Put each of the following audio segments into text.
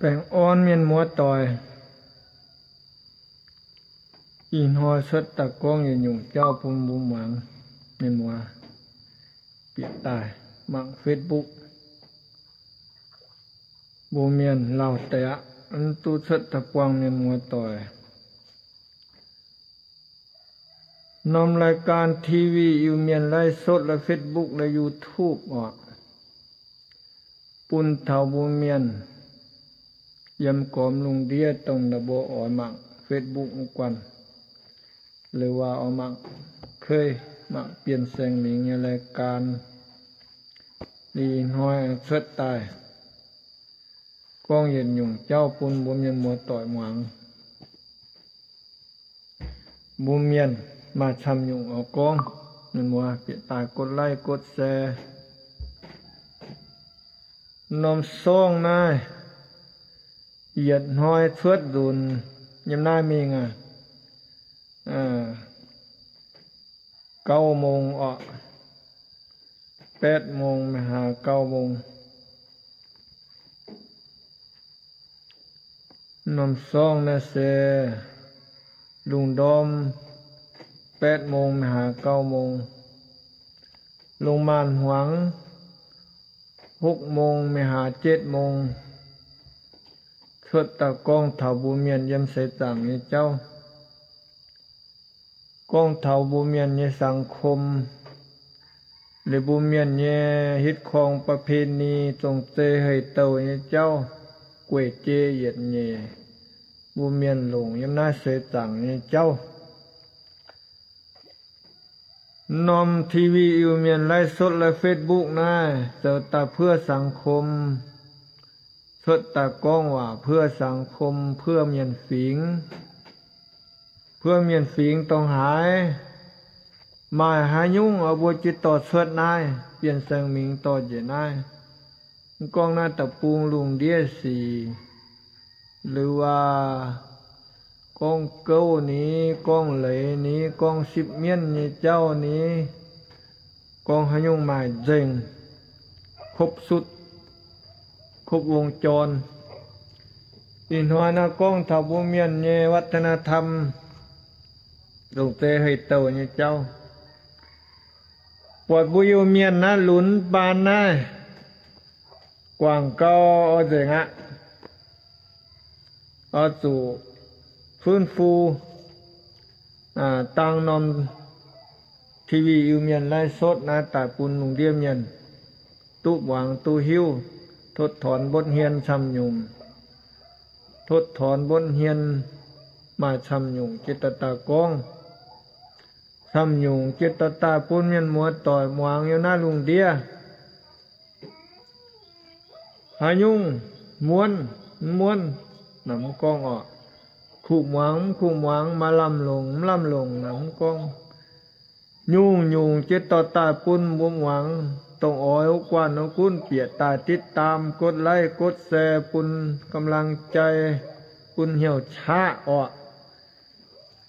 Baengh orn mienh muoz doic, ih hnoi cuotv daaih gorngv yietc nyungc jauv bun mbuo muangx. Mienh muoz bieqc daaih mangc Facebook, mbuo mienh lauh deix aqv, mv duqv cuotv daaih buangh mienh muoz doic. Norm รายการ TV Iu-Mienh ไลฟ์สด la'Facebook la'YouTube oc, bun taux mbuo mienh yiem gormx lungh ndiev dongh mbuo oix mangc Facebook mv guanh, liuz waac oix mangc, keiv mangc Bienh Saeng Mingx nyei รายการ ih hnoi cuotv daaih gorngv yietc nyungc jauv bun mbuo mienh muoz doic muangx. Mbuo mienh maaih camv nyungc oix gorngv, mienh muoz bieqc daaih กดไลค์ กดแชร์. Norm sorng naaiv yietc hnoi cuotv nzunc yiem naaiv mingh aqv, เก้าโมง oc, แปดโมง maiv haa เก้าโมง. Norm sorng naaiv se lungh ndorm แปดโมง maiv haa เก้าโมง. Lungh maanz hmuangx หกโมง maiv haa เจ็ดโมง cuotv daaih gorngv taux mbuo mienh yiem seix zaangc nyei jauv, gorngv taux mbuo mienh nyei สังคม, liuz mbuo mienh nyei hitv korng ประเพณี, zong-zei hei-douh nyei jauv, gueic jei yietc nyeic, mbuo mienh longc yiem naaiv seix zaangc nyei jauv. Norm TV Iu-Mienh ไลฟ์สด la'Facebook naaiv zoux daaih เพื่อสังคม, cuotv daaih gorngv waac เพื่อสังคม, เพื่อ mienh fingx, เพื่อ mienh fingx dongh haaix, maaih haaix nyungc oix mbuo jiez dorh cuotv naaiv, Bienh Saeng Mingx dorh njiec naaiv. Mv gorngv naaiv deic-bung lungh ndiev sic, liuz aac, gorngv gouv ni, gorngv leiz ni, gorngv sipv mienv nyei jauv ni, gorngv haaix nyungc maaih nzengc, ครบชุด, ครบวงจร. Ih hnoi naaiv gorngv taux mbuo mienh nyei วัฒนธรรม, zong-zei hei-douh nyei jauv. Buatc mbuo Iu-Mienh naaiv lunx baan naaiv, guangc gau oix nzengc aqv. Oix zuqc ฟื้นฟู, dang norm TV Iu-Mienh ไลฟ์สด naaiv daaih bun lungh ndiev mienh duqv muangx duqv hiuv, ถอดถอนบทเรียน camv nyungc, ถอดถอนบทเรียน, maaih camv nyungc jiez dorh daaih gorngv, camv nyungc jiez dorh daaih bun mienh muoz doic muangx yiem naaiv lungh ndiev. Haaix nyungc muonv mv muonv, naaic mv gorngv oc. Kuh muangx mv kuh muangx, maaih lamh longc mv lamh longc, naaic mv gorngv. Nyungc-nyungc jiez dorh daaih bun mbuo muangx. Dongh oix wuov guanh wuov gunv bieqc daaih ติดตาม, กดไลค์ กดแชร์ bun กำลังใจ, bun hnyouv qaqv orqc.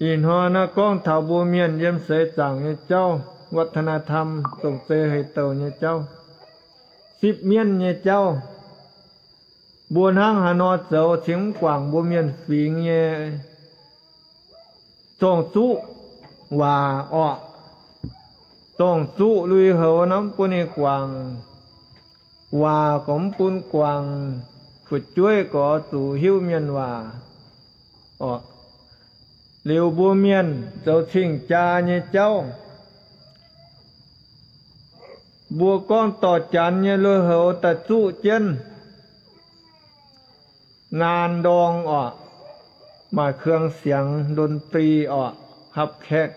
Ih hnoi naaiv gorngv taux mbuo mienh yiem seix zaangc nyei jauv, วัฒนธรรม, zong-zei hei-douh nyei jauv, sipv mienv nyei jauv. Mbuo hnangv haaix nor zoux cingx mv guangc mbuo mienh fingx nyei zorng-zuqv waac orqc. Zorng-zuqv lui-houx nor mv bun ninh guangc, waac gorngv mv bun guangc, fu'jueiv gorngv zuqc hiuv mienh waac orqc. Liuz mbuo mienh zoux cing-jaa nyei jauv, mbuo gorngv dorh Janx nyei lui-houx daaih zuqv jienv งานดอง orqc, maaih เครื่องเสียงดนตรี orqc, hapv kaeqv,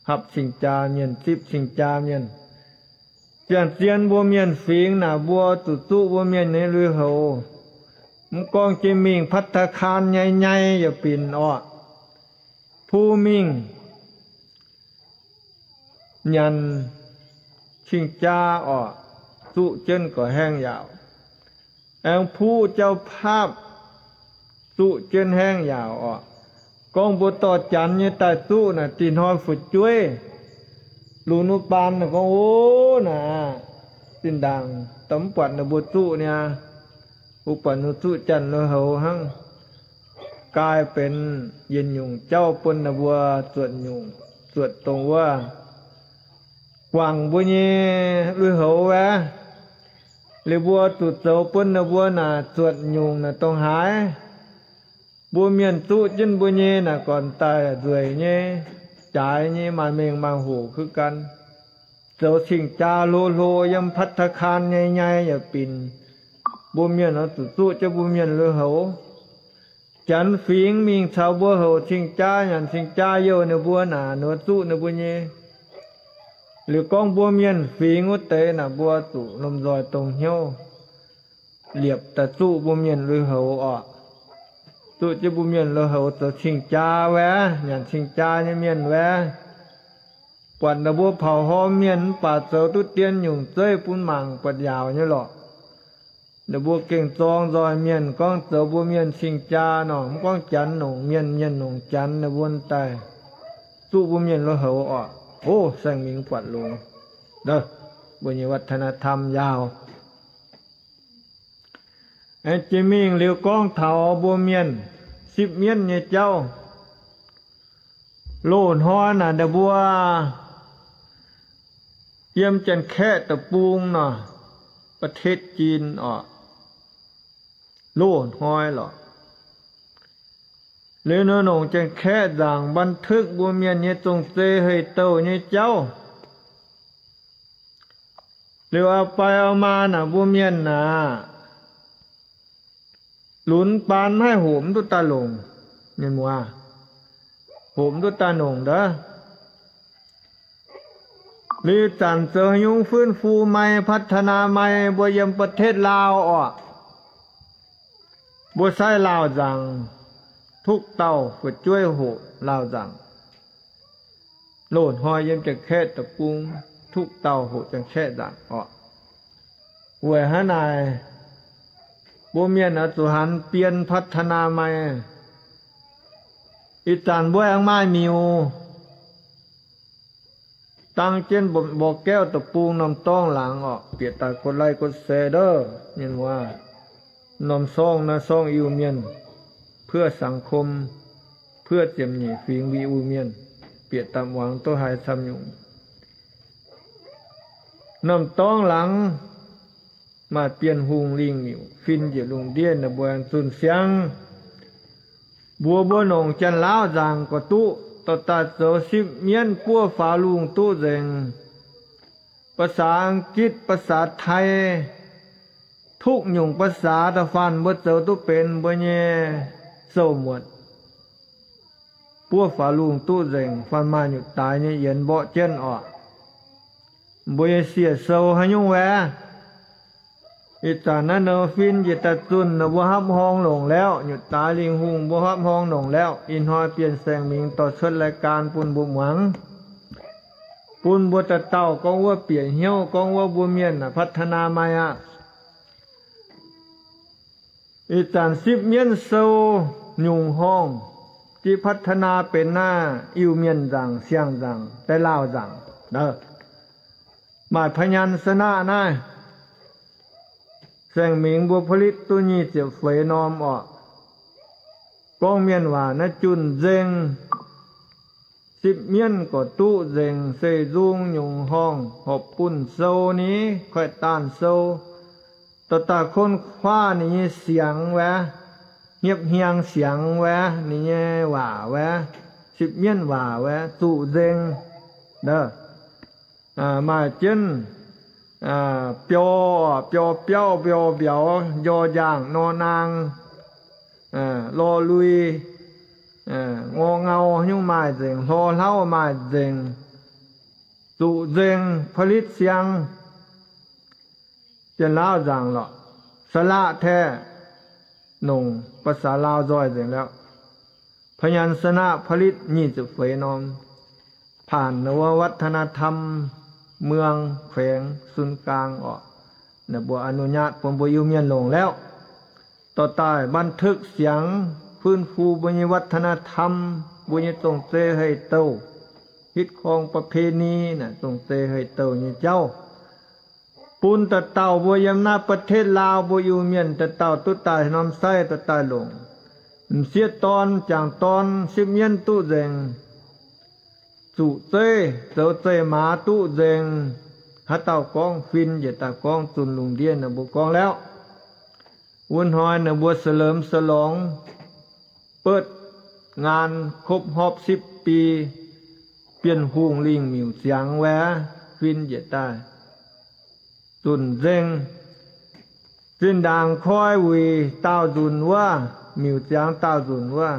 hapv cing-jaa mienh, zipv cing-jaa mienh. Ziangh zien mbuo mienh fingx naaic mbuo zuqc zuqv mbuo mienh nyei lui-houx. Mv gorngv jiex mingh ภัตตาคาร nyei nyei yaac binc orqc. Puv mingh nyanc cing-jaa orqc, zuqv jienv gorqv-haengh yaauc. Aengx puv เจ้าภาพ zuqv jienv haengh yaauc orqc. Gorngv mbuo dorh Janx nyei daaih zuqv naaic, dih hnoi fu'jueiv lunx wuov baan naaic gorngv, Ov, naaic zinh ndaangc da'mv buatc ninh mbuo zuqv niaa. Mv buatc ninh zuqv janx lui-houx hnangv, gaai benx yietc nyungc jauv bun ninh mbuo zuotc nyungc, zuotc dongh wuov guangc mbuo nyei lui-houx wuov. Liuz mbuo zuqc zoux bun ninh mbuo naaic zuotc nyungc naaic dongh haaix. Mbuo mienh zuqv jienv mbuo nyei naaic gornc daaih nzueic nyei, jaaix nyei, maaih mengh maaih hoc kuv gan. Zoux cing-jaa hlo hlo yiem ภัตตาคาร nyei nyei yaac binc. Mbuo mienh oix zuqc zuqv jienv mbuo mienh lui-houx. Janx fingx mingh caux mbuo houc cing-jaa, nyanc cing-jaa youh ninh mbuo naaic, ninh mbuo zuqv ninh mbuo nyei. Liuz gorngv mbuo mienh fingx wuov deix naaic, mbuo zuqc lomh nzoih dongh hnyouv liepc daaih zuqv mbuo mienh lui-houx oc. Zuqv jienv mbuo mienh lui-houx zoux cing-jaa wuov, nyanc cing-jaa nyei mienh wuov. Buatc ninh mbuo paux horm mienh mv baac zoux duqv dien nyungc zeiv bun mangc buatc yaauc nyei lorqc. Ninh mbuo gengh zorng nzoih mienh gorngv zoux mbuo mienh cing-jaa nor, mv gorngv Janx nongc mienh, mienh nongc Janx, ninh mbuo daaih zuqv mbuo mienh lui-houx oc. O, Saeng Mingx buatc longx. Mbuo nyei วัฒนธรรม yaauc. Aengx jiex mingh liuz gorngv taux mbuo mienh sipv mienv nyei jauv. Loz-hnoi naaic ninh mbuo yiem Janx-Kaeqv deic-bung nor, ประเทศจีน oc, loz-hnoi lorqc. Liuz nor nongc Janx-Kaeqv nzaangc บันทึก mbuo mienh nyei zong-zei hei-douh nyei jauv. Liuz a'fai a'maa naaic mbuo mienh naaic, lunx baan maiv haih hoqc mv duqv daaih longc. Mienh muoz, hoqc mv duqv daaih longc ndov. Liuz zanc zoux nyungc ฟื้นฟู mai, พัฒนา mai, mbuo yiem ประเทศ Laauh oc, mbuo sai Laauh nzaangc, duqv dauh fu'jueiv hoqc Laauh nzaangc. Loz-hnoi yiem Janx-Kaeqv deic-bung duqv dauh hoqc Janx-Kaeqv nzaangc oc. Weic hnangv naaic, mbuo mienh oix zuqc hanc bien พัฒนา mai. Ih zanc mbuo aengx maaih miuc dang jienv บ่อแก้ว deic-bung norm dorngx laangz oc, bieqc daaih กดไลค์ กดแชร์ ndov. Mienh muoz, norm ช่อง naaiv ช่อง Iu-Mienh, เพื่อสังคม, เพื่อ ziepc nyeic fingx Iu-Mienh, bieqc daaih muangx duqv haiz camv nyungc. Norm dorngx laangz maaih Bienh Hungh lingh miuc, fin njiec lungh ndiev, ninh mbuo aengx zunh siang. Mbuox mbuo nongc Janx-Laauv nzaangc gorqv duqv, dorh daaih zoux sipv mienv buov faaux lungh duqv nzengc. ภาษาอังกฤษ, ภาษาไทย, ทุก nyungc ภาษา da'faanh mbuo zoux duqv benx mbuo nyei sou muotc. Buov faaux lungh duqv nzengc, faanh maaih nyutc daaix nyei yienx mborqv jienv oc. Mbuo nyei siec sou haaix nyungc wuov? Ih zanc naaiv nor fin njiec daaih zunh, ninh mbuo hapv horngh longc lauh, nyutc daaix lingh hungh mbuo hapv horngh longc lauh. Ih hnoi Bienh Saeng Mingx dorh cuotv รายการ bun mbuo muangx, bun mbuo dauh dauh gorngv wuov bieqc hnyouv, gorngv wuov mbuo mienh พัฒนา mai aqv. Ih zanc sipv mienv sou nyungc horngh, jiex พัฒนา benx naaiv Iu-Mienh nzaangc, Siang-Nzaangc, Da'Laauh nzaangc. Maaih พยัญชนะ naaiv, Saeng Mingx mbuo ผลิต duqv nyic ziepc feix norm oc. Gorngv mienh waac naaiv junc nzengc, sipv mienv gorqv duqv nzengc, se nzung nyungc horngh horpc bunh sou ni, koiv-daanh sou, dorh daaih ค้นคว้า ninh nyei siangx wuov, hnyepv hnyangx siangx wuov, ninh nyei waac wuov, sipv mienv waac wuov, zuqc nzengc. Maaih jienv bior, bior biauv, bior mbiauz, njor njang, nor naang, lor lui, ngor ngau, nyungc maaih nzengc, hlor hlauv maaih nzengc, zuqc nzengc, ผลิต siang. Janx-Laauv nzaangc lorqc, สระ teh, nongc ภาษาลาว nzoih nzengc lauh. พยัญชนะ ผลิต nyic ziepc feix norm, ผ่าน ninh wuov วัฒนธรรม เมือง แขวง ศูนย์กลาง oc. Ninh mbuo อนุญาต bun mbuo Iu-Mienh longc lauh. Dorh daaih บันทึก siangx, ฟื้นฟู mbuo nyei วัฒนธรรม, mbuo nyei zong-zei hei-douh, ฮิตคอง ประเพณี naaic zong-zei hei-douh nyei jauv. Bun dauh dauh mbuo yiem naaiv ประเทศลาว mbuo Iu-Mienh dauh dauh duqv daaih norm saiv dorh daaih longc. M'sieqv dorn, m'jangc dorn, sipv mienv duqv nzengc. Zuqc zeiv zoux zeih maaz duqv nzengc. Haaix dauh gorngv fin njiec daaih gorngv zunh lungh ndiev ninh mbuo gorngv lauv. Wuov hnoi ninh mbuo เฉลิมฉลอง เปิดงานครบรอบสิบปี Bienh Hungh lingh miuc ziangx wuov, fin njiec daaih zunc nzengc. Zinh ndaangc koi wuic daauh nzunc wuov, miuc ziangx daauh nzunc wuov,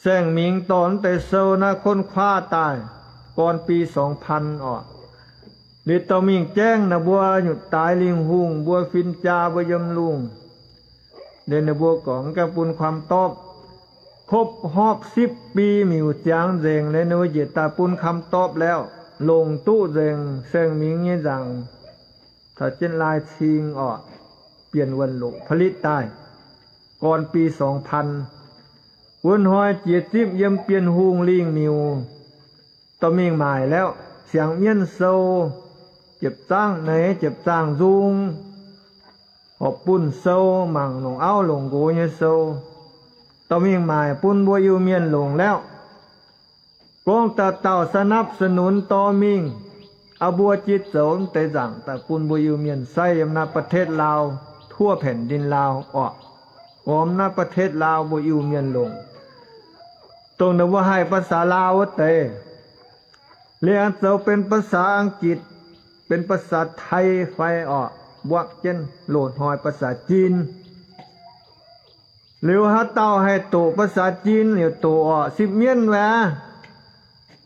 Saeng Mingx dorh mv deix sou naaiv ค้นคว้า daaih, gorn ปีสองพัน orqc. Liuz dorh mingh gaengh naaic mbuo nyutc daaix lingh hungh mbuo fin-jaa mbuo yiem lungh. Liuz ninh mbuo gorngv gaengh bun คำตอบ. ครบรอบสิบปี miuc ziangx nzengc liuz ninh mbuo njiec daaih bun คำตอบ lauv, longc duqv nzengc Saeng Mingx nyei nzaangc taux jienv ลายชิง orqc, Bienh Wuonh Loqc ผลิต daaih, gorn ปีสองพัน. Wuov hnoi jiex zipv yiem Bienh Hungh lingh miuc dorh mingh maaic lauv, siangx mienv sou, jiepc zaangv neix jiepc zaangv nzung, horpc bunh sou, mangc longc auv longc nqox nyei sou, dorh mingh maaic bun mbuo Iu-Mienh longc lauv. Gorngv dauh dauh สนับสนุน dorh mingh, aa, mbuo jiex zoux mv deix nzaangc daaih bun mbuo Iu-Mienh saiv yiem naaiv ประเทศลาว ทั่วแผ่นดินลาว orqc. Gormx naaiv ประเทศลาว mbuo Iu-Mienh longc, dongh ninh mbuo haih ภาษาลาว wuov deix, liangx zoux benx ภาษาอังกฤษ, benx ภาษาไทย fai orqc, mbuangv jienv loz-hnoi ภาษาจีน. Liuz haaix dauh haih doqc ภาษาจีน yaac doqc orqc, sipv mienv wuov,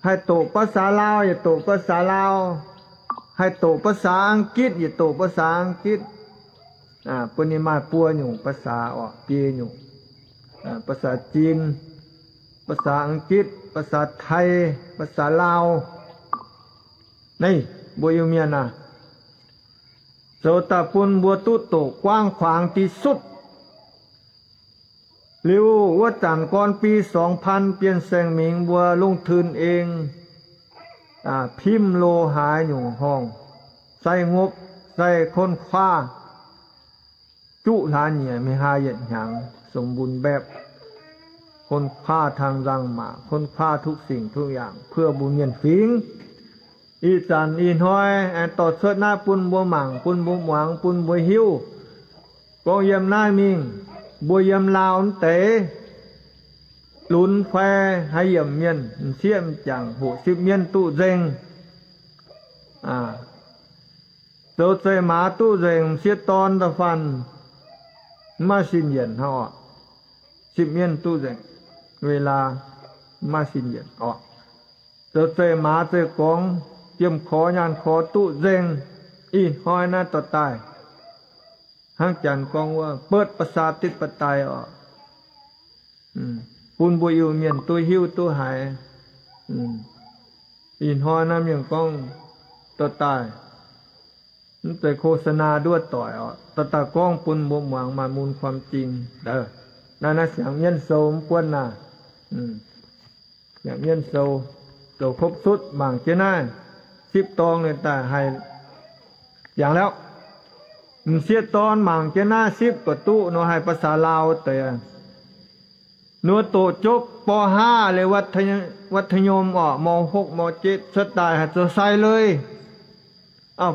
haih doqc ภาษาลาว yaac doqc ภาษาลาว, haih doqc ภาษาอังกฤษ yaac doqc ภาษาอังกฤษ. Bun ninh maaih buo nyungc ภาษา orqc, biei nyungc, ภาษาจีน, ภาษาอังกฤษ, ภาษาไทย, ภาษาลาว. Naaiv mbuo Iu-Mienh aah, zoux daaih bun mbuo duqv doqc กว้างขวางที่สุด. Liuz wuov zanc gorn ปีสองพัน Bienh Saeng Mingx mbuo ลงทุน eng, pimv lo haaix nyungc horngh, sai ngopv, sai ค้นคว้า, juqv hlaax nyieqc mingh haaix yietc hnyangx สมบูรณ์แบบ, ค้นคว้า tang nzangc-maac, ค้นคว้า ทุกสิ่งทุกอย่าง เพื่อ mbuo mienh fingx. Ih zanc ih hnoi aengx dorh cuotv naaiv bun mbuo mangc, bun mbuo muangx, bun mbuo hiuv. Gorngv yiem naaiv mingh, mbuo yiem Laauv mv deix lunx fai haaix yiemc mienh, m'sieqv m'jangc hoqc sipv mienv duqv nzengc, zoux zeih maaz duqv nzengc, m'sieqv dorn da'faanh mv maaih sin yienc hnangv orqc. Sipv mienv duqv nzengc, เวลา mv maaih sin yienc orqc. Zoux zeih maaz zeih gorngv, jiem korx nyaanh korx duqv nzengc. Ih hnoi naaiv dorh daaih, hnangv janx gorngv wuov เปิดประชาธิปไตย orqc, bun mbuo Iu-Mienh duqv hiuv duqv haiz. Ih hnoi naaiv mienh gorngv dorh daaih, mv zeiz โฆษณา nduov doic orqc, dorh daaih gorngv bun mbuo muangx maaih mun ความจริง. Naaiv naaiv siangx mienv sou mv buonv naaiv. Siangx mienv sou zoux ครบชุด mangc jienv naaiv, sipv dorng ninh daaih haih siangx lauv. M'sieqv dorn mangc jienv naaiv sipv ga'duqv nor haih ภาษาลาว deix. Nor doqc jopv ป.ห้า liuz มัธยม orqc, ม.หก ม.เจ็ด cuotv daaih haih zoux sai lui.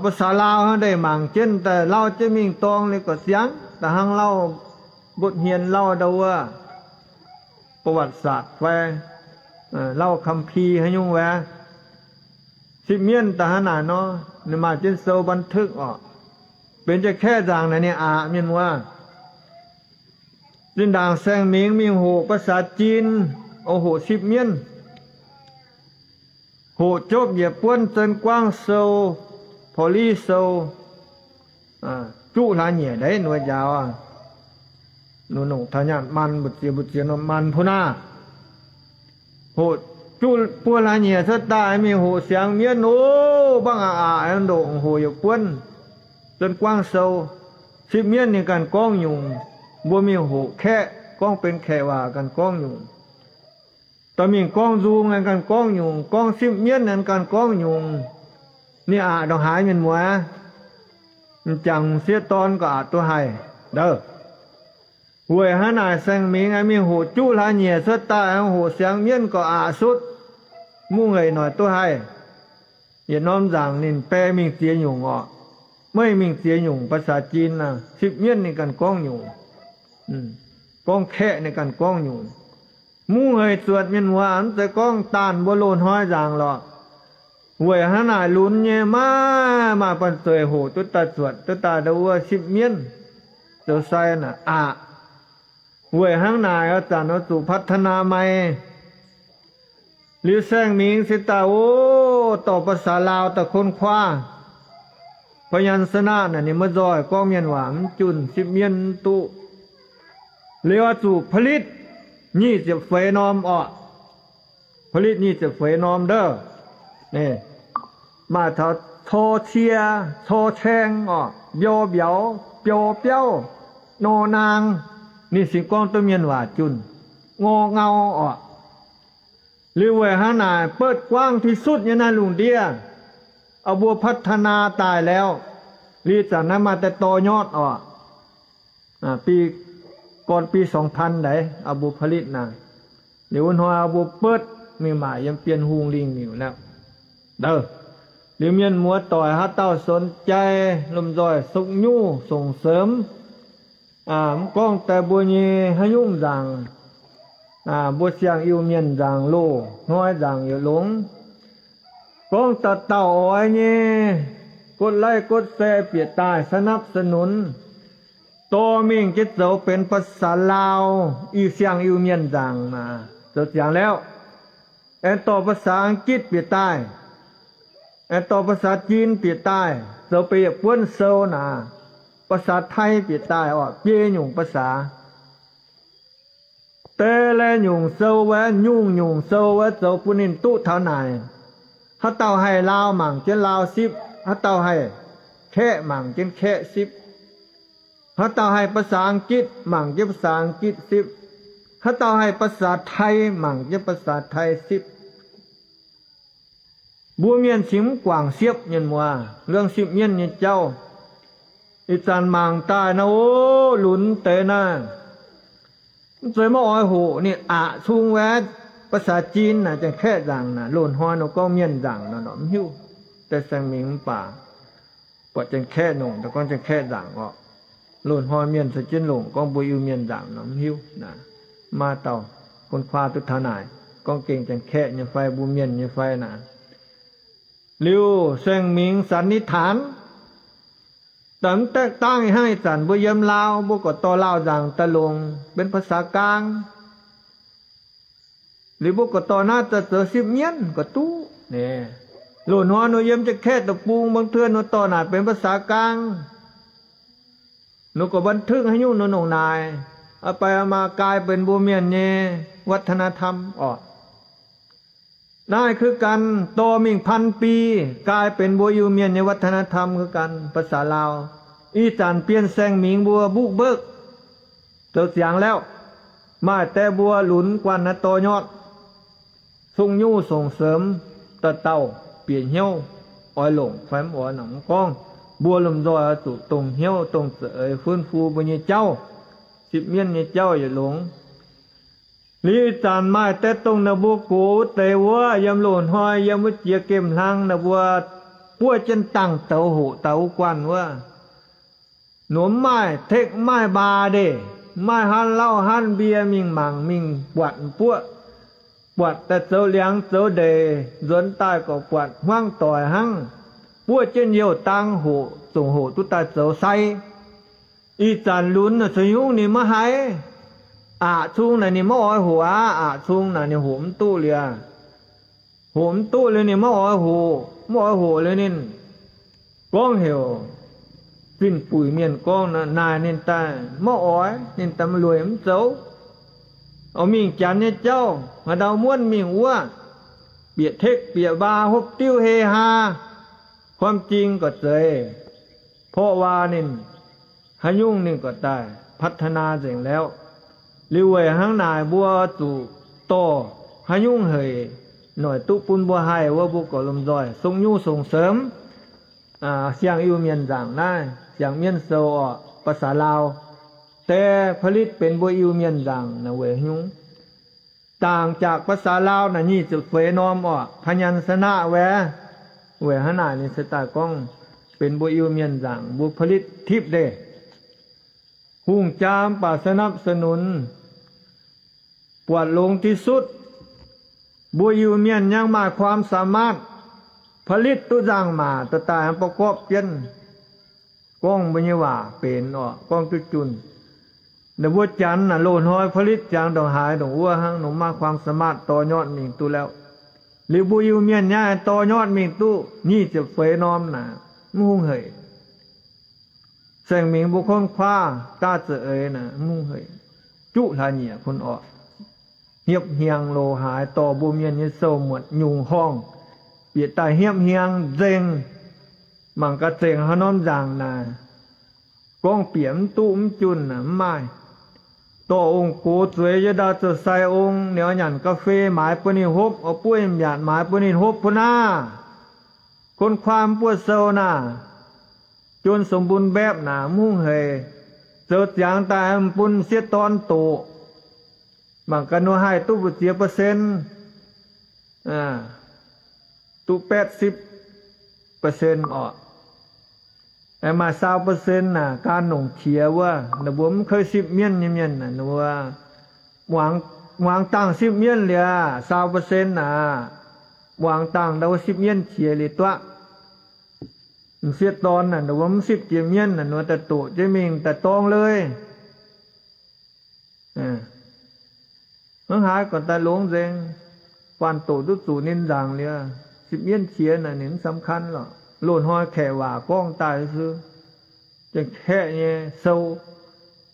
ภาษาลาว hnangv deix mangc jienv daaih lauh jienv mingh dorng liuz gauh siangx, da'hnangv lauh mbotv hmien lauh ndau wuov ประวัติศาสตร์ fai lauh คัมภีร์ haaix nyungc wuov. Sipv mienv da'hnangv naaic nor, ninh maaih jienv sou บันทึก orqc, benx jiex kaeqv nzaangc naaic ninh aqc mienh muoz. Zinh ndaangc Saeng Mingx mingh hoqc ภาษาจีน, oix hoqc sipv mienv. Hoqc jopv yietc buonv 贞观 sou, Paulin sou, juqv hlaax nyieqc deix nor njaaux, nongc taux nyaanh มัน, mbu'ziex mbu'ziex nor มัน puv naah. Hoqc juqv buo hlaax nyieqc cuotv daaih mingh hoqc siangx mienv, o, mbaangv aqc aqc ndoqc hoqc yietc buonv 贞观 sou. Sipv mienv ninh ganh gorngv nyungc, mbuo mingh hoqc kaeqv, gorngv benx kaeqv waac ganh gorngv nyungc. Dorh mingh gorngv nzung aengx ganh gorngv nyungc, gorngv sipv mienv aengx ganh gorngv nyungc. Ninh aqc ndongc haaix mienh muoz? m'jangc m'sieqv dorn gorqv aqc duqv haih ndouh. Weic hnangv naaic saeng-mingx aengx mingh hoqc juqv hlaax nyieqc cuotv daaih, hoqc siangx mienv gorqv aqc sutv, mungv hec noic duqv haih. Yietc norm nzaangc ninh bae mingh ziex nyungc orqc. Meih mingh ziex nyungc ภาษาจีน naaic, sipv mienv ninh ganh gorngv nyungc, gorngv Kaeqv ninh ganh gorngv nyungc. Mungv hec zuotc mienh muoz, mv zeiz gorngv daanh mbuo loz-hnoi nzaangc lorqc. Weic hnangv naaic lunx nyei maiv maaih banh zeic hoqc duqv daaih zuotc duqv daaih ndau wuov sipv mienv zoux sai naaic aqc. Weic hnangv naaic oix zanc oix zuqc พัฒนา mai. Liuz saeng-mingx se daaih, o, dorh ภาษาลาว daaih ค้นคว้า พยัญชนะ naaic ninh maiv nzoih, gorngv mienh waac mv junh, sipv mienv mv duqv. Liuz oix zuqc ผลิต nyic ziepc feix norm orqc. ผลิต nyic ziepc feix norm ndouh. Maaih taux ชอ cie, ชอ chaeng orqc, mbior mbiauz, bior biauv, nor naang. Ninh sin gorngv duqv mienh waac junh, ngor ngau orqc. Liuz weic hnangv naaic เปิดกว้างที่สุด nyei naaiv lungh ndiev, mbuo พัฒนา daaih แล้ว, liuz zanc naaiv maaih daaih dorh nyotv orqc. Bi, gorn bi สองพัน ndaix mbuo ผลิต naaic. Liuz wuov hnoi mbuo เปิด mingh maaic yiem Bienh Hungh lingh miuc naaiv. Liuz mienh muoz doic haaix dauh สนใจ lomh nzoih sung nyuv ส่งเสริม, mv gorngv daaih mbuo nyei haaix nyungc nzaangc, mbuo siang-Iu-Mienh nzaangc, loz-hnoi nzaangc yietc longx. Gorngv dauh dauh oix nyei, กดไลค์ กดแชร์ bieqc daaih สนับสนุน, dorh mingh jienv zoux benx ภาษาลาว Iu-Siang Iu-Mienh nzaangc naaic zoux ziangx แล้ว, aengx dorh ภาษาอังกฤษ bieqc daaih, aengx dorh ภาษาจีน bieqc daaih zoux benx yietc buonv sou naaic, ภาษาไทย bieqc daaih orqc, biei nyungc ภาษา. Deix lai nyungc sou wuov, nyungc-nyungc sou wuov zoux bun ninh duqv taux naaic. Haaix dauh haih Laauv mangc jienv Laauv sipv, haaix dauh haih Kaeqv mangc jienv Kaeqv sipv, haaix dauh haih ภาษาอังกฤษ mangc jienv ภาษาอังกฤษ sipv, haaix dauh haih ภาษาไทย mangc jienv ภาษาไทย sipv. Mbuo mienh cingx mv guangc siepv, mienh muoz, เรื่อง sipv mienv nyei jauv. Ih zanc mangc daaih naaiv, o, lunx deix naaiv, mv zeiz maiv oix hoqc, ninh aqc cung wuov, ภาษาจีน naaic, Janx-Kaeqv nzaangc naaic, loz hnoi nor gorngv mienh nzaangc nor, mv hiuv. Deix saeng-mingx mv baac buatc Janx-Kaeqv longc, gorngv Janx-Kaeqv nzaangc orqc. Loz hnoi mienh caux jienv longc gorngv mbuo Iu-Mienh nzaangc nor, mv hiuv naaic. Maaih dauh ค้นคว้า duqv taux naaic, gorngv gengh Janx-Kaeqv nyei fai mbuo mienh nyei fai naaic. Liuz saeng-mingx สันนิษฐาน, da'mv daeqv dangv ih hnangv ih zanc mbuo yiem Laauv, mbuo gorqv-dorh Laauv nzaangc daaih longc benx ภาษากลาง. Liuz mbuo gorqv-dorh naaiv daaih zoux sipv mienv gorqv duqv. Loz hnoi nor yiem Janx-Kaeqv deic-bung, บางเทื่อ nor dorh naaic benx ภาษากลาง. Nor gorqv บันทึก haaix nyungc nor nongc naaic, a'bai a'maa กลายเป็น mbuo mienh nyei วัฒนธรรม orqc. Naaiv คือกัน, dorh mingh พัน bi, กลายเป็น mbuo Iu-Mienh nyei วัฒนธรรม คือกัน, ภาษาลาว. Ih zanc bienh saeng-mingx mbuo บุกเบิก zoux ziangx แล้ว, maaih deix mbuo lunx guanh naaiv dorh nyotv, sung nyuv ส่งเสริม dauh dauh bieqc hnyouv oix longc fai mv oix nor mv gorngv, mbuo lomh nzoih oix zuqc dongh hnyouv dongh za'eix ฟื้นฟู mbuo nyei jauv, sipv mienv nyei jauv yietc longx. Liuz ih zanc maaih deix dongh ninh mbuo gox wuov deix wuov, yiem loz hnoi yiem wuov jiex gemh hlang ninh mbuo buov jienv dangh douz hoqc dauh wuov guanh wuov, nor mv maaih tekv mv maaih mbaa ndeic, mv maaih hanv lauh hanv mbie mingh mangc mingh buatc m'buoqv, buatc daaih zoux liangx zoux ndeic, nzuonx daaih gorqv buatc hmuangv doic hnangv, buov jienv youh dang hoqc, zongc hoqc duqv daaih zoux sai. Ih zanc lunx naaic caux nyungc ninh maiv haih. Aqc cung naaic ninh maiv oix hoqc aqv. Aqc cung naaic ninh hoqc mv duqv liuz, hoqc mv duqv liuz ninh maiv oix hoqc. Mv oix hoqc liuz ninh gorngv heuc zinh buic mienh gorngv naaic ninh daaih maiv oix, ninh daaih lueic mv zoux. Oix mingh Janx nyei jauv, haaix ndau muonv mingh wuov, bieqc tekv bieqc mbaa hopv diuv hei haa. ความจริง gorqv zeiz, porv waa ninh, haaix nyungc ninh gorqv daaih พัฒนา nzengc แล้ว. Liuz weic hnangv naaic mbuo zuqc dorh haaix nyungc hec noic duqv bun mbuo haih wuov, mbuo gorqv lomh nzoih sung nyuv ส่งเสริม, siang-Iu-Mienh nzaangc naaiv, siang-mienv sou orqc, ภาษาลาว, die ผลิต benx mbuo Iu-Mienh nzaangc naaic weic haaix nyungc? Dangc jaax ภาษาลาว naaic nyic ziepc feix norm orqc, พยัญชนะ wuov. Weic hnangv naaic ninh se daaih gorngv benx mbuo Iu-Mienh nzaangc mbuo ผลิต tipv deix. Hungh jaa mv baac สนับสนุน, buatc longx ที่สุด. Mbuo Iu-Mienh nyangv maaih ความสามารถ ผลิต duqv nzangc-maac daaih daaih ประกอบ jienv, gorngv mbuo nyei waac benx orqc, gorngv duqv junh. Ninh mbuo Janx naaic loz-hnoi ผลิต ziangx ndongc haaix ndongc wuov hnangv, ninh maaih ความสามารถ dorh nyotv mingh duqv lauh. Liuz mbuo Iu-Mienh nyei dorh nyotv mingh duqv nyic ziepc feix norm naaic mv hungh hec. Saeng-Mingx mbuo ค้นคว้า daaih za'eix naaic mv hungh hec, juqv hlaax nyieqc bun orqc. Hnyepv hnyangx loz-haaix dorh mbuo Mienh nyei sou muotc nyungc horngh, bieqc daaih hnyepv hnyangx nzengc. Mangc gaax zengc haaix norm nzaangc naaic, gorngv bieqc mv duqv mv junh naaic mv maaih. Dorh ong-gox zueiz yiem ndau zoux sai ong, ninh oix nyanc กาแฟ maaiz bun ninh hopv, oix buov nyei mi'aqv maaiz bun ninh hopv bun naaiv. ค้นคว้า mv buoqv sou naaic, จนสมบูรณ์แบบ naaic mv hungh hec. Zoux ziangx daaih bun m'sieqv dorn doqc, mangc gaax ninh haih duqv mbu'ziex เปอร์เซ็นต์, duqv แปดสิบเปอร์เซ็นต์ orqc. Maaih ซาวเปอร์เซ็นต์ naaic gan longc qiex wuov, ninh mbuo mv keuv sipv mienv nyei mienh naaic, ninh mbuo muangx dangh sipv mienv liuz, ซาวเปอร์เซ็นต์ naaic, muangx dangh ndau wuov sipv mienv qiex liuz duqv. M'sieqv dorn naaic, ninh mbuo mv sipv jiex mienv naaic, ninh mbuo daaih doqc jienv mingh daaih dorng leiz. Hnangv haaix gorqv daaih longx nzengc, faanh doqc duqv zuqc ninh nzaangc liuz, sipv mienv qiex naaic ninh mv สำคัญ lorqc. Loz-hnoi kaeqv waac gorngv daaih se, Janx-Kaeqv nyei sou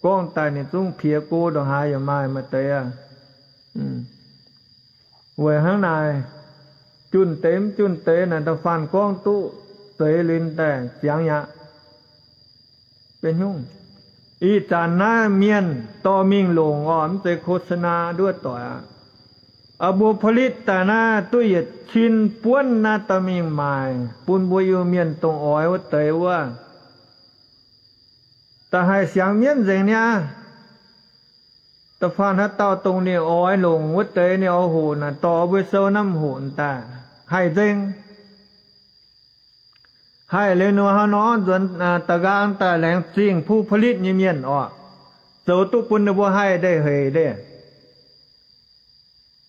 gorngv daaih ninh zungv piex go ndongc haaix yaac maaih maaih deix aqv. Weic hnangv naaic, junh deix mv junh deix naaic da'faanh gorngv duqv zeix liuz daaih ziangx yaac benx nyungc. Ih zanc naaiv mienh dorh mingh longc orqc, mv zeiz โฆษณา nduov doic aqv. Mbuo ผลิต daaih naaiv duqv yietc cin buonv naaiv dorh mingh maaic bun mbuo Iu-Mienh dongh oix wuov deix wuov, da'haih siangx mienv nzengc niaa. Da'faanh haaix dauh dongh ninh oix longc wuov deix ninh oix hoqc naaic dorh mbuo sou naaiv hoqc daaih haih nzengc. Haih liuz nor hnangv nor nzuonx da'nqaang daaih laengz zingh ผู้ผลิต nyei mienh orqc, zoux duqv bun ninh mbuo haih ndeic hec ndeic,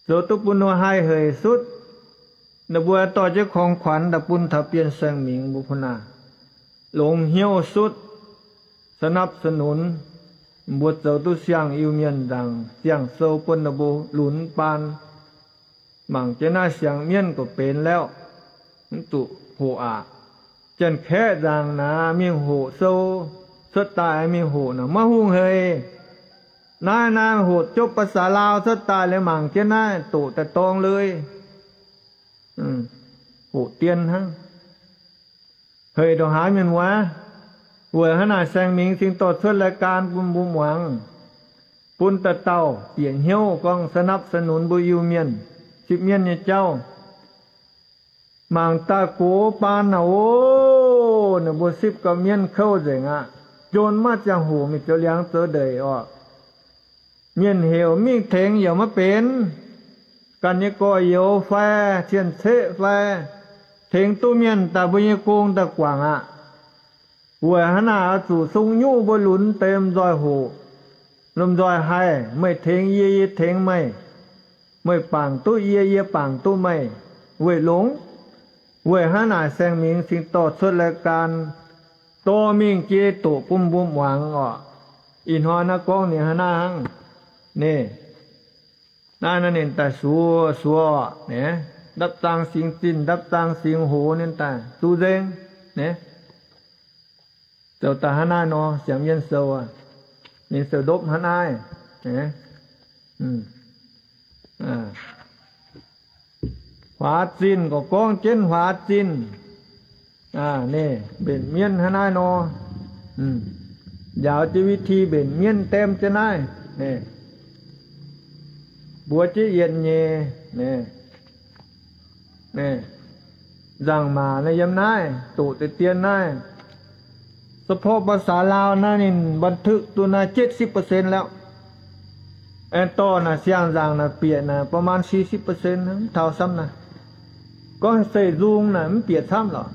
zoux duqv bun ninh mbuo haih hec sutv. Ninh mbuo dorh jienv ของขวัญ daaih bun taux Bienh Saeng Mingx mbuo พุทธา longx hnyouv sutv, สนับสนุน mbuo zoux duqv siang-Iu-Mienh nzaangc siang-sou bun ninh mbuo lunx baan. Mangc jienv naaiv siang-mienv gorqv benx lauh, mv zuqc hoqc aqv. Janx-Kaeqv nzaangc naaic mingh hoqc sou cuotv daaih mingh hoqc naaic maiv hungh hec. Naaiv naaiv hoqc jopv ภาษาลาว cuotv daaih liuz mangc jienv naaiv doqc daaih dorng leiz, hoqc dien hnangv. Hec ndongc haaix mienh muoz. Weic hnangv naaic Saeng Mingx cingx dorh cuotv รายการ bun mbuo muangx, bun dauh dauh bieqc hnyouv gorngv สนับสนุน mbuo Iu-Mienh, sipv mienv nyei jauv. Mangc daaih gox baan naaic oc, ninh mbuo sipv gau mienv kouv nzengc aqv. Jon maiv ziangh hoc mingh zoux liangx zoux ndeic orqc. Mienh heuc mingh tengx yaac maiv benx. Ganh nyei gorx-youz fai cien-ceqv fai tengx duqv mienh daaih mbuo nyei gong daaih guangc aqv. Weic hnangv naaic oix zuqc sung nyuv mbuo lunx deix lomh nzoih hoqc, lomh nzoih haih, meih tengx yie, yie tengx meih, meih bangc duqv yie, yie bangc duqv meih, weic longx. Weic hnangv naaic Saeng Mingx cingx dorh cuotv รายการ dorh mingh jiex doqc bun mbuo muangx orqc. Ih hnoi naaiv gorngv ninh hnangv naaiv hnangv. Naaiv, naaiv ninh daaih suoz suoz orqc, ndapv zaang singx zinh, ndapv zaang singx hoz ninh daaih zuqc nzengc. Zoux daaih hnangv naaiv nor, siang-mienv sou, ninh sou ndopv hnangv naaiv. Huaax zinh gorqv gorngv jienv huaax zinh, ninh mbenc mienv hnangv naaiv nor. Njaaux jienv วิธี mbenc mienv dem jienv naaiv, mbuox jienv yietc nyeic. Nzangc-maac naaiv yiem naaiv, doqc deix dien naaiv, เฉพาะ ภาษาลาว naaiv ninh บันทึก duqv naaiv เจ็ดสิบเปอร์เซ็นต์ แล้ว. Aengx dorh naaic siang-nzaangc naaic bieqc naaic ประมาณ สี่สิบเปอร์เซ็นต์ mv taux camv naaic. Gorngv se nzung naaic mv bieqc camv lorqc.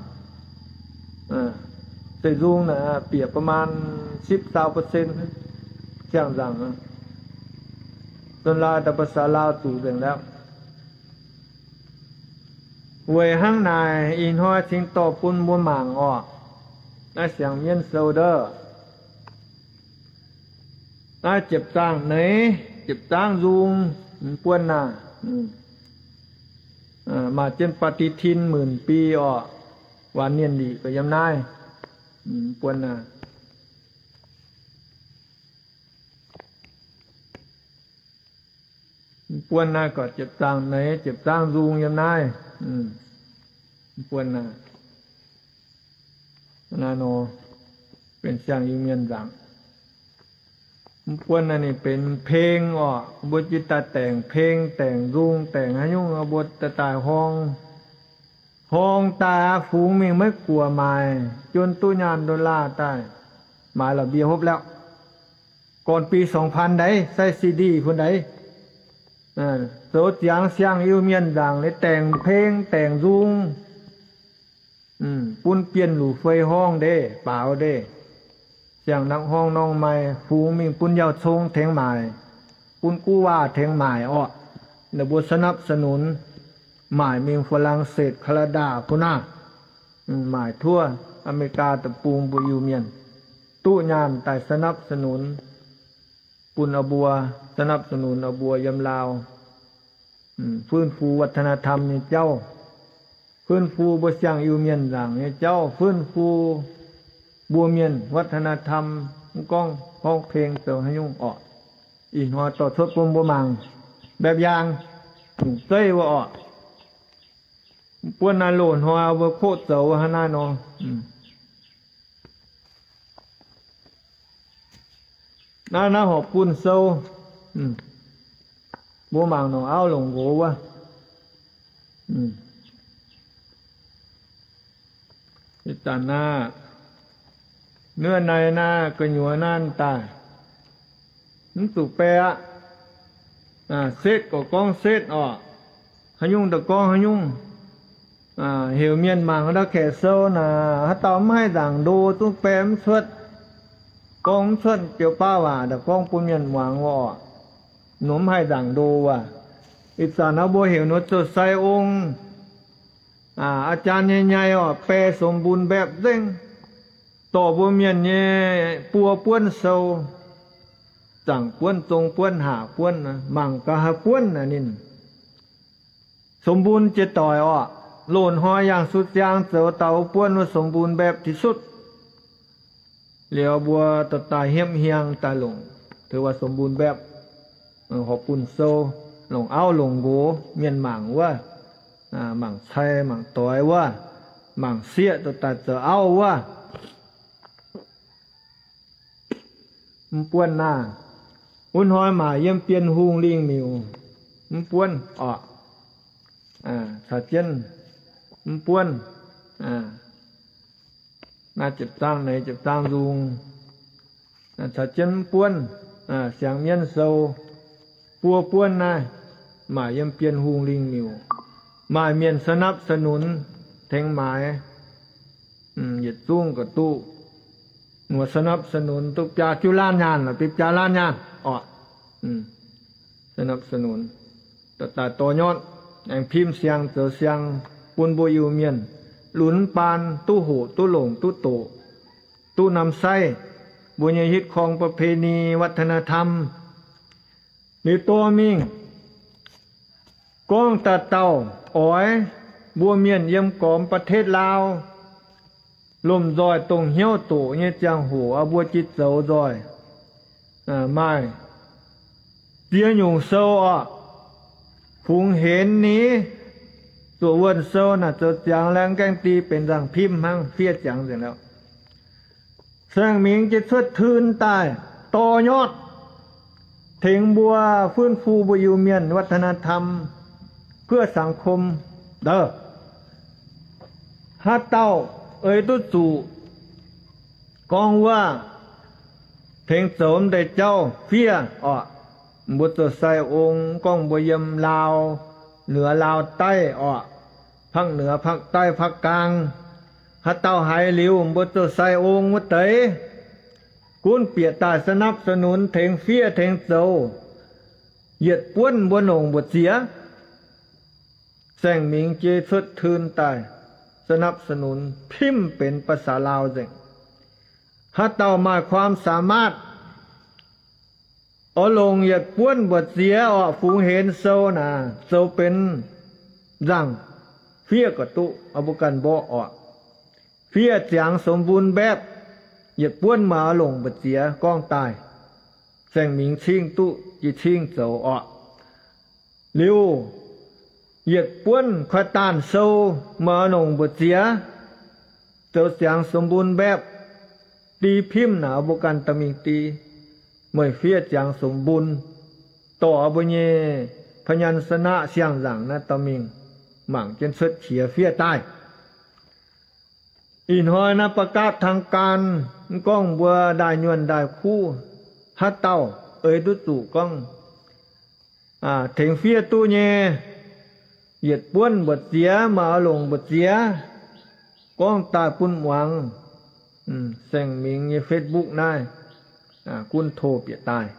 Se nzung naaic bieqc ประมาณ สิบซาวเปอร์เซ็นต์ siang-nzaangc. Zunh laai daaih ภาษาลาว zuqc nzengc แล้ว. Weic hnangv naaic ih hnoi cingx dorh bun mbuo mangc orqc. Naaiv siang-mienv sou ndov. Naaiv jiepc zaangv neix, jiepc zaangv nzung, mv buonv naaic. Maaih jienv ปฏิทิน หมื่นปี orqc. Waanc 年历 gauh yiem naaiv. Mv buonv naaic. Mv buonv naaiv gorqv jiepc zaangv neix, jiepc zaangv nzung yiem naaiv. Mv buonv naaiv, naaiv nor benx siang-Iu-Mienh nzaangc. Mv buonv naaiv ninh benx เพลง orqc. Mbuo jiex daaih daengc เพลง, daengc nzung, daengc haaix nyungc, mbuo daaih daaih horng, horng daaih aqv, fungx mingh maiv guoqc maaic, juon duqv nyaanh dollar daaih, maaiz la'mbie hopv แล้ว. Gorn ปีสองพัน ndaix sai CD bun ndaix, zoux ziangx siang-Iu-Mienh nzaangc liuz daengc เพลง, daengc nzung, bun bienh luc fei horngh ndeic, baaux ndeic, siang-nangv horngh norm maaih fungx mingh bun Yauh Cong tengx maaic, bun guv waac tengx maaic orqc. Ninh mbuo สนับสนุน, maaic mingh ฝรั่งเศส, แคนาดา bun naaiv, maaic ทั่ว อเมริกา deic-bung mbuo Iu-Mienh, duqv nyaanh daaih สนับสนุน bun a'buo, สนับสนุน a'buo yiem Laauv, ฟื้นฟูวัฒนธรรม nyei jauv, ฟื้นฟู mbuo siang-Iu-Mienh nzaangc nyei jauv, ฟื้นฟู mbuo mienh วัฒนธรรม, mv gorngv horngh เพลง zoux haaix nyungc orqc. Ih hnoi dorh cuotv bun mbuo mangc, mbaeqv yaang, zeiv wuov orqc. Mv buonv naaiv loz-hnoi mbuo koqv zoux hnangv naaiv nor. Naaiv, naaiv horpc bunh sou, mbuo mangc longc auv longc nqox wuov. Ih zanc naaiv, nuov naaiv naaiv gu'nyuoz naaiv daaih, mv zuqc baeqc aqv. Setv gorqv gorngv setv orqc, haaix nyungc daaih gorngv haaix nyungc. Heuc mienh mangc ndau kaeqv sou naaic, haaix dauh mv haih nzaangc ndo zungv baeqc mv cuotv. Gorngv mv cuotv joux baav waac daaih gorngv bun mienh muangx wuov orqc. Nor mv haih nzaangc ndo wuov. Ih zanc naaiv mbuo heuc ninh zoux sai ong, อาจารย์ nyei nyei orqc, bae สมบูรณ์แบบ nzengc. Dorh mbuo mienh nyei buo buonv sou, zaangc buonv, zong buonv, haac buonv, mangc gaax haaix buonv naaic ninh สมบูรณ์ jiex doic orqc. Loz-hnoi yangh sutv ziang zoux dauh buonv wuov สมบูรณ์แบบ ที่สุด. Liuz mbuo dorh daaih hiepv hiang daaih longc, tengx wuov สมบูรณ์แบบ horpc bunh sou, longc auv longc nqox mienh mangc wuov, mangc cai mangc doix wuov, mangc sieqv dorh daaih zoux auv wuov. Mv buonv naaiv, wuov hnoi maaic yiem Bienh Hungh lingh miuc, mv buonv orqc. Caux jienv mv buonv, naaiv jiepc zaang neix jiepc zaang nzung, caux jienv mv buonv siang-mienv sou, buo buonv naaiv maaic yiem Bienh Hungh lingh miuc, maaih mienh สนับสนุน tengx maaiz. Yietc zungv ga'duqv สนับสนุน duqv biaa juqv laanh nyaanh, biaa laanh nyaanh orqc. สนับสนุน daaih dorh nyotv aengx พิมพ์ siang zoux siang bun mbuo Iu-Mienh lunx baan duqv hoqc duqv longc duqv doqc duqv นำใช้ mbuo nyei ฮิตครอง ประเพณี วัฒนธรรม liuz dorh mingh gorngv dauh dauh oix mbuo mienh yiem gormx ประเทศลาว lomh nzoih dongh hnyouv doqc nyei ziangh hoc, mbuo jiex zoux nzoih maaih ziex nyungc sou orqc. Fungx henx ni, zuoqc wuonh sou naaic zoux ziangx laengz gaengh di benx nzangc-pimv hnangv, fiev ziangx nzengc lorqc. Saeng-mingx jiex cuotv tun daaih dorh nyotv tengx mbuo ฟื้นฟู mbuo Iu-Mienh วัฒนธรรม เพื่อสังคม ndov. Haaix dauh eix duqv zuqc gorngv wuov tengx zoux wuov deix jauv fiev orqc, mbuo zoux sai ong, gorngv mbuo yiem Laauv, เหนือ Laauv, Daiv orqc, ภาคเหนือ ภาคใต้ ภาคกลาง, haaix dauh haiz liuz mbuo zoux sai ong wuov deix, gunv bieqc daaih สนับสนุน tengx fiev tengx zoux, yietc buonv mbuo longc mbu'ziex, Saeng Mingx jiex cuotv ทุน daaih สนับสนุน pimv benx ภาษาลาว nzengc. Haaix dauh maaih ความสามารถ oix longc yietc buonv mbu'ziex orqc, fungx henx sou naaic zoux benx nzangc fiev ga'duqv, mbuo ganh mborqv orqc. Fiev ziangx สมบูรณ์แบบ, yietc buonv maaih oix longc mbu'ziex gorngv daaih, Saeng Mingx cingv duqv jiex cingv zoux orqc. Liuz, yietc buonv คอย daanh sou maaih oix longc mbu'ziex, zoux ziangx สมบูรณ์แบบ, di pimv naaic mbuo ganh dorh mingh di, meih fiev ziangx สมบูรณ์, dorh mbuo nyei พยัญชนะ siang-nzangc naaiv dorh mingh, mangc jienv cuotv qiex fiev daaih. Ih hnoi naaiv ประกาศทางการ, mv gorngv mbuo ndaaih nyuonh ndaaih kuv, haaix dauh eix duqv zuqc gorngv tengx fiev duqv nyei, yietc buonv mbu'ziex, maaih oix longc mbu'ziex, gorngv daaih bun muangx Saeng Mingx nyei Facebook naaiv, gunv tov bieqc daaih.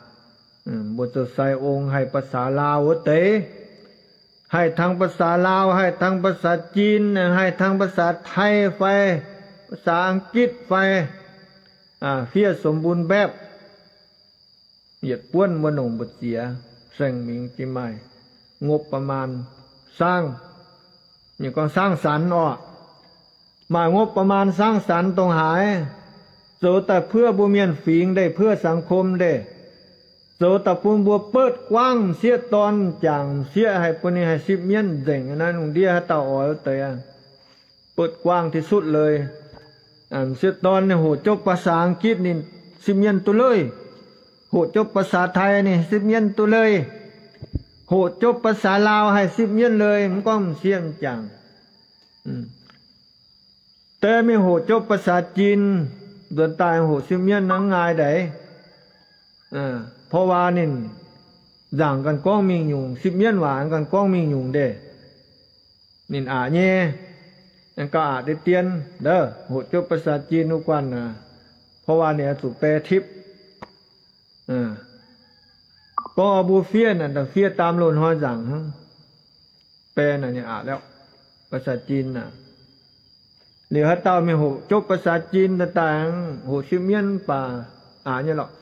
Mbuo zoux sai ong haih ภาษาลาว wuov deix, haih ทั้ง ภาษาลาว, haih ทั้ง ภาษาจีน, haih ทั้ง ภาษาไทย fai ภาษาอังกฤษ fai, fiev สมบูรณ์แบบ, yietc buonv mbuo longc mbu'ziex, Saeng Mingx jiex maaih งบประมาณ saangv, ninh gorngv สร้างสรรค์ orqc, maaih งบประมาณ สร้างสรรค์ dongh haaix, zoux daaih เพื่อ mbuo mienh fingx ndeic, เพื่อ สังคม ndeic, zoux daaih bun mbuo เปิดกว้าง m'sieqv dorn m'jangc m'sieqv haih bun ninh haih sipv mienv nzengc. Naaiv lungh ndiev haaix dauh oix wuov deix, เปิดกว้างที่สุดเลย, m'sieqv dorn ninh hoqc jopv ภาษาอังกฤษ ninh sipv mienv duqv leiz, hoqc jopv ภาษาไทย ninh sipv mienv duqv leiz, hoqc jopv ภาษาลาว haih sipv mienv leiz, mv gorngv m'sieqv m'jangc. Deix mingh hoqc jopv ภาษาจีน, nzuonx daaih hoqc sipv mienv naaiv ngaai ndeic. เพราะว่า ninh nzaangc ganh gorngv mingh nyungc, sipv mienv waac ganh gorngv mingh nyungc ndeic, ninh aqc nyei. Gauh aqc deix dien, hoqc jopv ภาษาจีน wuov guanh aqv, เพราะว่า ninh oix zuqc แปลทิป. Gorngv mbuo fiev naaic, fiev ตาม loz-hnoi nzaangc hnangv, แปล naaic ninh aqc lorqc, ภาษาจีน naaic. Liuz haaix dauh mingh hoqc jopv ภาษาจีน daaih daaih, hoqc sipv mienv mv baac aqc nyei lorqc.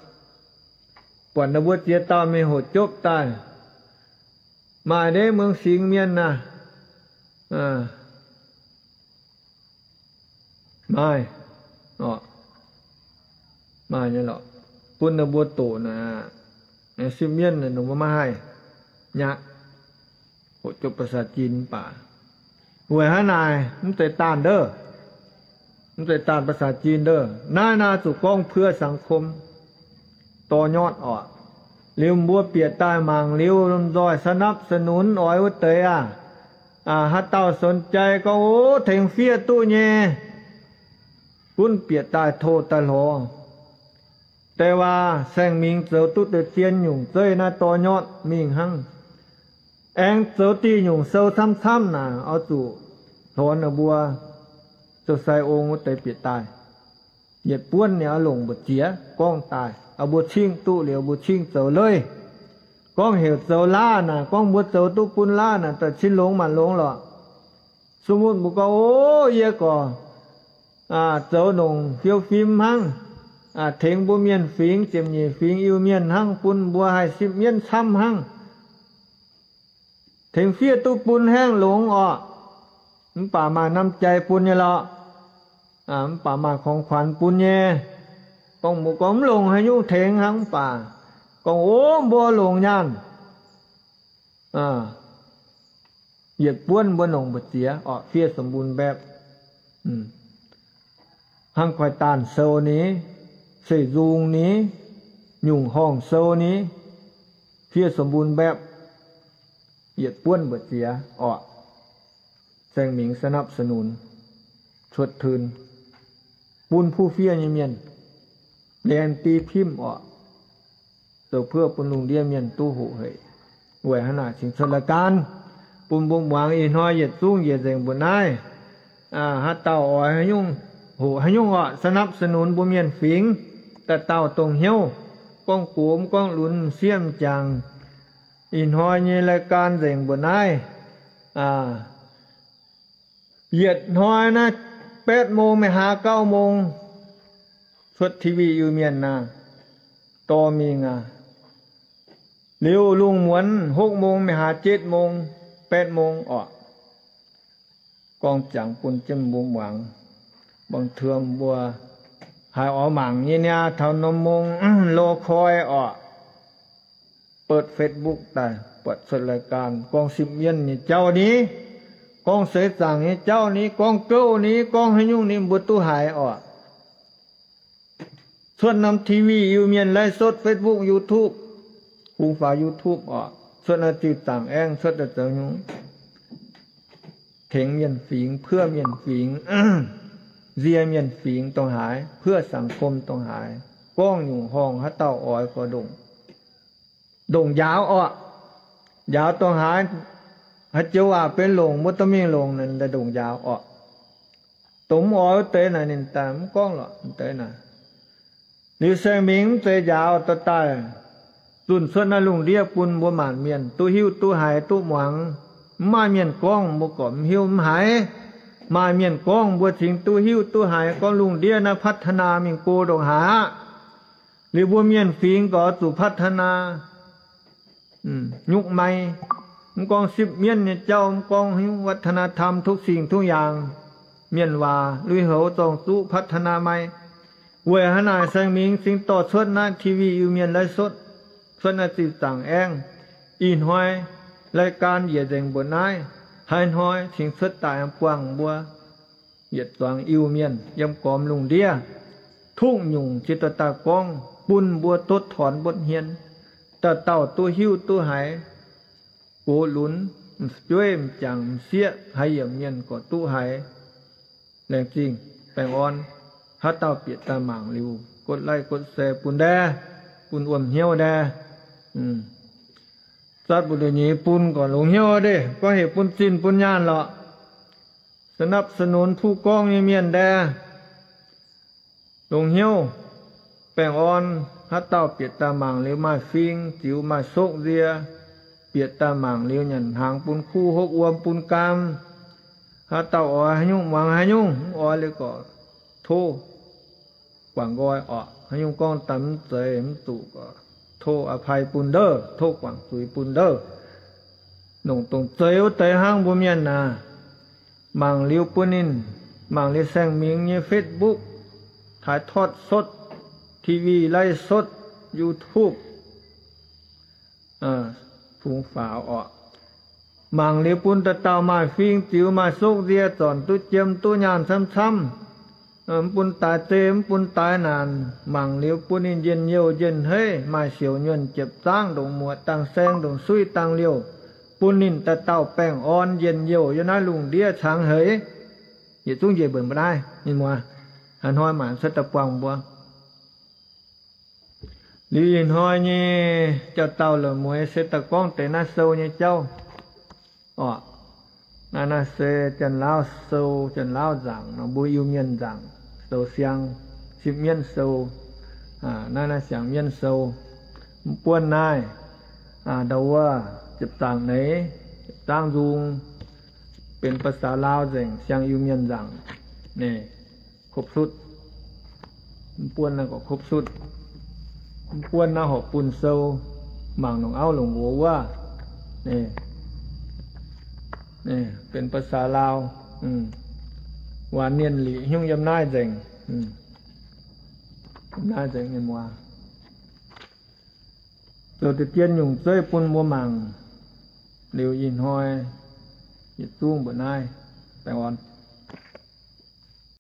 Buatc ninh mbuo ziex dauh mingh hoqc jopv daaih, maaih ndeic เมืองสิงห์ mienh naaic, maaih, maaih nyei lorqc, bun ninh mbuo doqc naaic, sipv mienv ninh mbuo maiv haih nyaqv, hoqc jopv ภาษาจีน mv baac. Weic haaix naaic mv zeiz daanh ndov, mv zeiz daanh ภาษาจีน ndov. Naaiv naaiv zuqc gorngv เพื่อ สังคม, dor nyotv orqc. Liuz mbuo bieqc daaih mangc liuz lomh nzoih สนับสนุน oix wuov deix aah, haaix dauh สนใจ gorngv ov tengx fiev duqv nyei, gunv bieqc daaih tov daaih lorz. Deix waac Saeng Mingx zoux duqv deix zien nyungc zeiv naaiv dor nyotv mingh hnangv. Aengx zoux diuh nyungc sou camv-camv naaic oix zuqc lorz ninh mbuo zoux sai ong wuov deix bieqc daaih. Yietc buonv ninh oix longc mbu'ziex gorngv daaih, mbuo cingv duqv liuz mbuo cingv zoux leiz. Gorngv heuc zoux laav naaic, gorngv mbuo zoux duqv bun laav naaic, daaih cin longx maanc longx lorqc. Sung mutv mbuo gorngv, Ov, yie gorqv zoux longc fiou fim hnangv, tengx mbuo mienh fingx, ziepc nyeic fingx Iu-Mienh hnangv, bun mbuo haih sipv mienv camv hnangv. Tengx fiev duqv bun haengh longx orqc. Mv baac maaih น้ำใจ bun nyei lorqc. Mv baac maaih ของขวัญ bun nyei. Gorngv mbuo gorngv mv longc haaix nyungc tengx hnangv, mv baac gorngv, Ov, mbuo longc nyaanh. Yietc buonv mbuo longc mbu'ziex orqc, fiev สมบูรณ์แบบ. Hnangv koi daanh sou ni, seix nzung ni, nyungc horngh sou ni, fiev สมบูรณ์แบบ yietc buonv mbu'ziex orqc. Saeng Mingx สนับสนุน. cuotv tun bun puv fiev nyei mienh, laengz deix pimv orqc, zoux เพื่อ bun lungh ndiev mienh duqv hoqc hec. Weic hnangv naaic cingx cuotv รายการ bun mbuo muangx. Ih hnoi yietc zungv njiec nzengc mbuo naaiv, haaix dauh oix haaix nyungc hoqc haaix nyungc orqc, สนับสนุน mbuo mienh fingx, dauh dauh dongh hnyouv, gorngv gox mv gorngv lunx, m'sieqv m'jangc. Ih hnoi nyei รายการ nzengc mbuo naaiv, yietc hnoi naaiv แปดโมง meih hlaax เก้าโมง cuotv TV Iu-Mienh naaiv dorh mingh aqv. Liuz lungh muonz หกโมง meih hlaax เจ็ดโมง แปดโมง orqc, gorngv ziangx bun jienv mbuo muangx. บางเทื่อ mbuo haiz oix mangc nyei niaa, taux norm โมง lorz koi orqc, เปิด Facebook daaih buatc cuotv รายการ gorngv sipv mienv nyei jauv ni, gorngv seix zaangc nyei jauv ni, gorngv gouv ni, gorngv haaix nyungc ni mbuo duqv haiz orqc. Cuotv norm TV Iu-Mienh ไลฟ์สด Facebook YouTube, fungx faaux YouTube orqc, cuotv naaiv ziuc zaangc aengv cuotv daaih zoux nyungc, tengx mienh fingx, เพื่อ mienh fingx, nzie mienh fingx dongh haaix, เพื่อ สังคม dongh haaix, gorngv nyungc horngh haaix dauh oix gorx ndongc, ndongc njaaux orqc. Njaaux dongh haaix, haaix joux waac benx longc, mbuo dorh mingh longc, ndongc njaaux orqc. Dongh mv oix wuov deix naaic ninh daaih mv gorngv lorqc deix naaic. Liuz saeng-mingh mv zeiz njaaux, dorh daaih zunh cuotv naaiv lungh ndiev bun mbuo maanc mienh duqv hiuv duqv haiz duqv muangx. Mv maaih mienh gorngv mbuo gorqv mv hiuv mv haiz. Maaih mienh gorngv mbuo cingx duqv hiuv duqv haiz gorngv lungh ndiev naaiv พัฒนา mingh go ndongc haaix aqv. Liuz mbuo mienh fingx gorx zuqc พัฒนา, nyutv mai, mv gorngv sipv mienv nyei jauv, mv gorngv วัฒนธรรม ทุกสิ่งทุกอย่าง, mienh waac, lui-houx, zorng-zuqv, พัฒนา mai. Weic hnangv naaic saeng-mingh cingx dorh cuotv naaiv TV Iu-Mienh ไลฟ์สด, cuotv naaiv ziuc zaangc aengv. Ih hnoi รายการ njiec nzengc mbuoqc naaiv, haaix hnoi cingx cuotv daaih buangh mbuo yietc zuangx Iu-Mienh yiem gormx lungh ndiev, tungv nyungc jiex dorh daaih gorngv bun mbuo totv torngx mbotv hmien, dauh dauh duqv hiuv duqv haiz, gox lunx, m'jueiv m'jangc m'sieqv haaix yiemc mienh gorqv duqv haiz. Laengz zingh, baengh orn. Haaix dauh bieqc daaih mangc liuz กดไลค์ กดแชร์ bun ndae, bun wuom hnyouv ndae. Zatv mbu'ndongx nyei bun gorqv longx hnyouv deix, gorngv heuc bun zinh bun nyaanh lorqc. สนับสนุน puv gorngv nyei mienh ndae, longx hnyouv. Baengh orn. Haaix dauh bieqc daaih mangc liuz maaih fing ziux maaih sokv nzie, bieqc daaih mangc liuz nyanc hnaangx bun kuv, hopv wuom bun gaam. Haaix dauh oix haaix nyungc muangx haaix nyungc, mv oix liuz gorqv tov guangc nqoi orqc. Haaix nyungc gorngv daaih mv zeiz mv zuqc gorqv tov อภัย bun ndouv, tov guangc zuiz bun ndouv. Nongc dongc zeiz wuov deix hnangv mbuo mienh naaic, mangc liuz bun ninh, mangc liuz saeng-mingh nyei Facebook, ถ่ายทอดสด, TV ไลฟ์สด, YouTube, fungx faaux orqc. Mangc liuz bun dauh dauh maaih fing ziux maaih sokv nzie, zornc duqv jiem duqv nyaanh camv-camv, mv bun daix zei mv bun daix naanc. Mangc liuz bun ninh njien-youh njien-heiv, maaih siouc nyuonh jiepv zaangv ndongc muoqc dangh saeng ndongc suiv dangh liouh, bun ninh dauh dauh baengh orn njien-youh yiem naaiv lungh ndiev cangx heix. Yietc zungv njiec mbuoqc mbuo naaiv, ninh muoz, haaix hnoi mangc cuotv daaih buangh mbuo. Liuz ih hnoi nyei jauv-dauh la'mueiz se daaih gorngv deix naaiv sou nyei jauv orqc. Naaiv, naaiv se Janx-Laauv sou, Janx-Laauv nzaangc nor, mbuo Iu-Mienh nzaangc sou siang, sipv mienv sou. Naaiv, naaiv siang mienv sou. Mv buonv naaiv, ndau wuov ziepc zaangc neix, ziepc zaangv nzung, benx ภาษาลาว nzengc, siang Iu-Mienh nzaangc. Naaiv ครบชุด. Mv buonv naaiv gorqv ครบชุด. Mv buonv naaiv horpc bun sou, mangc longc auv longc nqox wuov. Benx ภาษาลาว, waac-nienh liqc hnyungv yiem naaiv nzengc. Yiem naaiv nzengc mienh muoz. Zoux deix dien nyungc zeiv bun mbuo mangc. Liuz ih hnoi yietc zungv mbuoqc naaiv, baengh orn.